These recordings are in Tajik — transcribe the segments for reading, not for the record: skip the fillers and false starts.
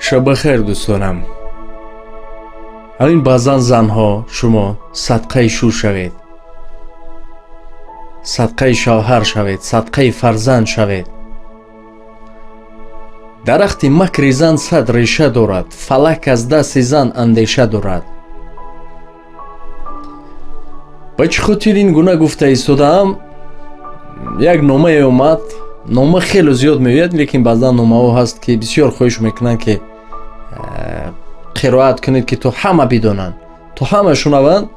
Шаб бахайр, дӯстонам. Ҳамин баъзан занҳо, шумо садқаи шӯ шавед, садқаи шавҳар шавед, садқаи фарзанд шавед. Дарахти макри зан сад реша дорад, фалак аз дасти зан андеша дорад. Ба чӣ хотир ин гуна гуфта истодаам? Як номае омад. Нома хеле зиёд меояд, лекин баъзан номаҳо ҳаст, ки бисёр хоҳиш мекунанд, ки қироат кунед, ки то ҳама бидонанд, то ҳама шунаванд.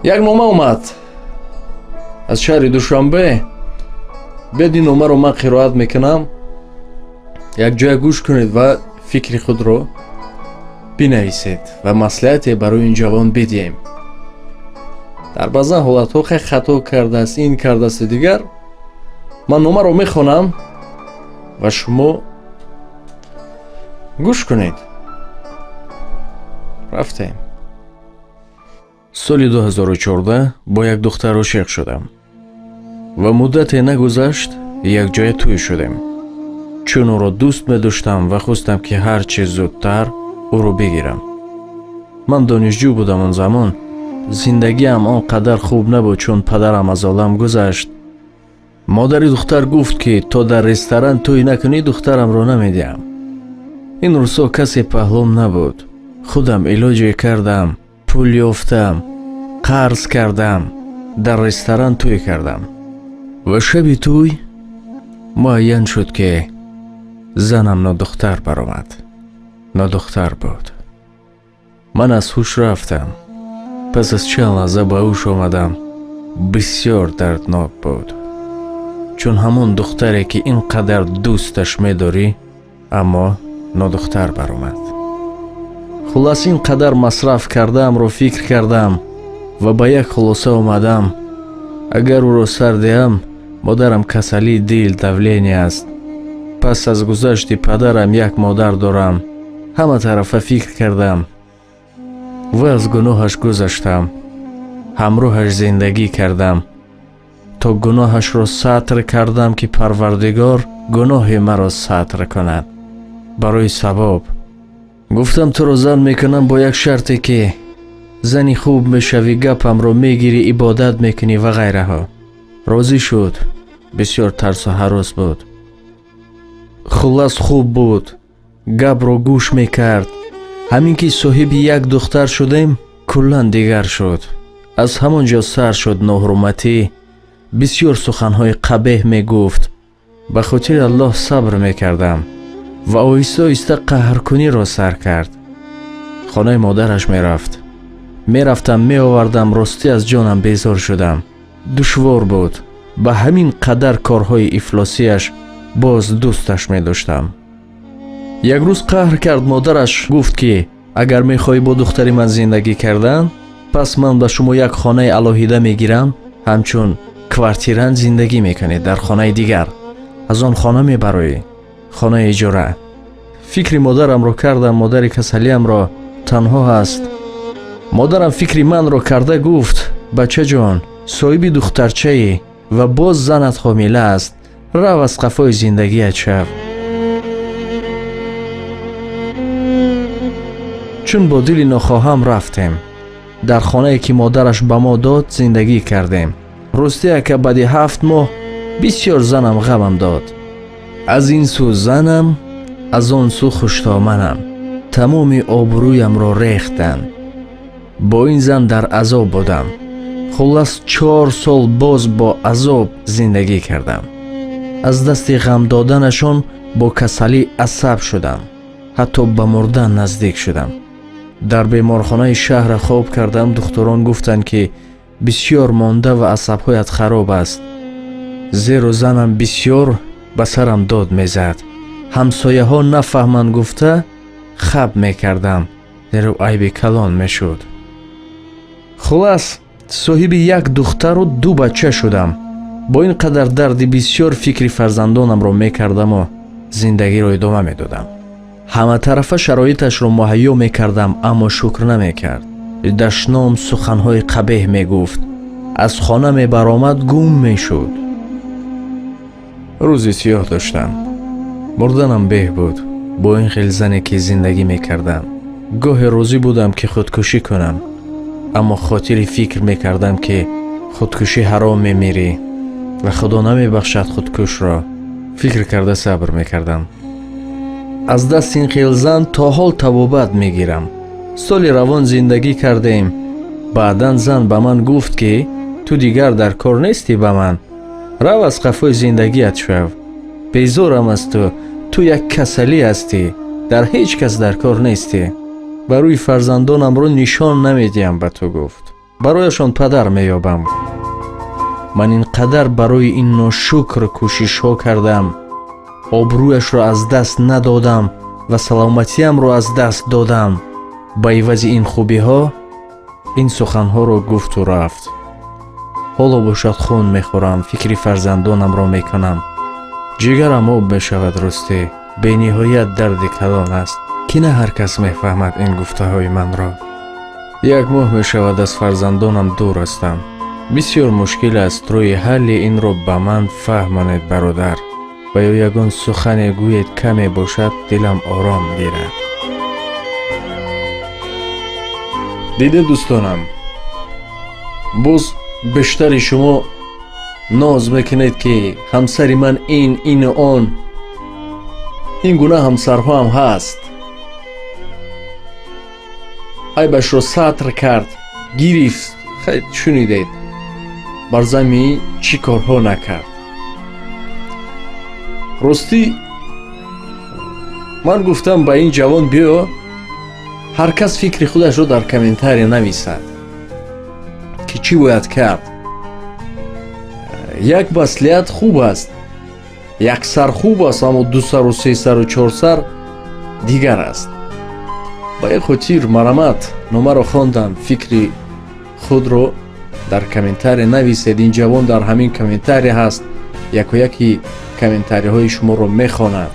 Як нома омад аз шаҳри Душанбе. Биёд, ин номаро ман қироат мекунам, якҷоя гӯш кунед ва фикри худро бинависед ва маслиҳате барои ин ҷавон бидиҳем. Дар баъзан ҳолатҳо хай хато кардааст, ин кардааст, дигар. Ман номаро мехонам ва шумо гӯш кунед. Рафтем. Соли 2014 бо як духтар ошиқ шудам ва муддате нагузашт, якҷоя тӯй шудем. Чун ӯро дӯст медоштам ва хостам, ки ҳар чӣ зудтар ӯро бигирам. Ман донишҷӯ будам он замон. Зиндагиам он қадар хуб набуд, чун падарам аз олам гузашт. Модари духтар гуфт, ки то дар ресторан тӯй накунӣ, духтарамро намедиҳам. Ин рӯзҳо касе паҳлум набуд. Худам илоҷе кардам, пул ёфтам, қарз кардам, дар ресторан тӯй кардам. Ва шаби тӯй муайян шуд, ки занам нодухтар баромад, нодухтар буд. Ман аз ҳуш рафтам. Пас аз чанд лаҳза ба ҳуш омадам. Бисёр дарднок буд, чун ҳамон духтаре, ки ин қадар дӯсташ медорӣ, аммо нодухтар баромад. Хуллас, ин қадар масраф кардаамро фикр кардам ва ба як хулоса омадам: агар ӯро сар диҳам, модарам касалии дил, давление аст. Пас аз гузашти падарам як модар дорам. Ҳама тарафа фикр кардам ва аз гуноҳаш гузаштам, ҳамроҳаш зиндагӣ кардам, то гуноҳашро сатр кардам, ки Парвардигор гуноҳи маро сатр кунад. Барои савоб гуфтам: туро зан мекунам бо як шарте, ки зани хуб мешавӣ, гапамро мегирӣ, ибодат мекунӣ ва ғайраҳо. Розӣ шуд. Бисёр тарсу ҳарос буд. Хуллас, хуб буд, гапро гӯш мекард. Ҳамин ки соҳиби як духтар шудем, куллан дигар шуд. Аз ҳамон ҷо сар шуд ноҳурматӣ, бисёр суханҳои қабеҳ мегуфт. Ба хотири Аллоҳ сабр мекардам ва оҳиста оҳиста қаҳркуниро сар кард. Хонаи модараш мерафт, мерафтам, меовардам. Ростӣ, аз ҷонам безор шудам. Душвор буд. Ба ҳамин қадар корҳои ифлосияш боз дӯсташ медоштам. Як рӯз қаҳр кард. Модараш гуфт, ки агар мехоҳӣ бо духтари ман зиндагӣ кардан, пас ман ба шумо як хонаи алоҳида мегирам, ҳамчун квартирант зиндагӣ мекунед дар хонаи дигар, аз он хона мебароӣ, хонаи иҷора. Фикри модарамро кардам. Модари касалиамро танҳо ҳаст. Модарам фикри манро карда гуфт: бачаҷон, соҳиби духтарчаӣ ва боз занат ҳомила аст, рав, аз қафои зиндагият шав. Чун бо дили нохоҳам рафтем, дар хонае, ки модараш ба мо дод, зиндагӣ кардем. Ростӣ, ака, баъди 7 моҳ бисёр занам ғамам дод. Аз ин сӯ занам, аз он сӯ хуштоманам тамоми обрӯямро рехтанд. Бо ин зан дар азоб будам. Хуллас, 4 сол боз бо азоб зиндагӣ кардам. Аз дасти ғам доданашон бо касалӣ асаб шудам, ҳатто ба мурдан наздик шудам. Дар беморхонаи шаҳра хоб кардам. Духтурон гуфтанд, ки бисёр монда ва асабҳоят хароб аст, зеро занам бисёр ба сарам дод мезад. Ҳамсояҳо нафаҳманд гуфта, хаб мекардам, зеро айби калон мешуд. Хуллас, соҳиби як духтару ду бача шудам. Бо ин қадар дарди бисёр фикри фарзандонамро мекардаму зиндагиро идома медодам. Ҳаматарафа шароиташро муҳайё мекардам, аммо шукр намекард. Дашном, суханҳои қабеҳ мегуфт. Аз хона мебаромад, гум мешуд. Рӯзи сиёҳ доштам, мурданам беҳ буд. Бо ин хел зане ки зиндагӣ мекардам, гоҳе розӣ будам, ки худкушӣ кунам, аммо хотири фикр мекардам, ки худкушӣ ҳаром, мемирӣ ва Худо намебахшад худкушро. Фикр карда сабр мекардам. Аз дасти ин хел зан то ҳол табобат мегирам. Соли равон зиндагӣ кардем. Баъдан зан ба ман гуфт, ки ту дигар дар кор нестӣ ба ман, рав, аз қафои зиндагият шав, безорам аз ту, ту як касалӣ ҳастӣ, дар ҳеҷ кас дар кор нестӣ. Ба рӯи фарзандонамро нишон намедиҳам ба ту, гуфт, барояшон падар меёбам. Ман ин қадар барои ин ношукр кӯшишҳо кардам, обрӯяшро аз даст надодам ва саломатиамро аз даст додам. Ба ивази ин хубиҳо ин суханҳоро гуфту рафт. Ҳоло бошад, хун мехӯрам, фикри фарзандонамро мекунам, ҷигарам об мешавад. Ростӣ, бениҳоят дарди калон аст, ки на ҳар кас мефаҳмад ин гуфтаҳои манро. Як моҳ мешавад, аз фарзандонам дур ҳастам. Бисёр мушкил аст. Рӯи ҳалли инро ба ман фаҳмонед, бародар, ва ё ягон сухане гӯед, каме бошад, дилам ором гирад. Диде, дӯстонам, боз бештари шумо ноз мекунед, ки ҳамсари ман ин, ину он. Ин гуна ҳамсарҳо ҳам ҳаст. Айбашро сатр кард, гирифт. Хай, шунидед, бар замин чӣ корҳо накард. Ростӣ, ман гуфтам ба ин ҷавон: биё, ҳар кас фикри худашро дар комментария нависад, ки чӣ бояд кард. Як маслиҳат хуб аст, як сар хуб аст, аммо ду сару се сару чорсар дигар аст. Ба ин хотир марамат, номаро хондам, фикри худро дар комментария нависед. Ин ҷавон дар ҳамин комментария ҳаст, яко яки комментариҳои шуморо мехонад.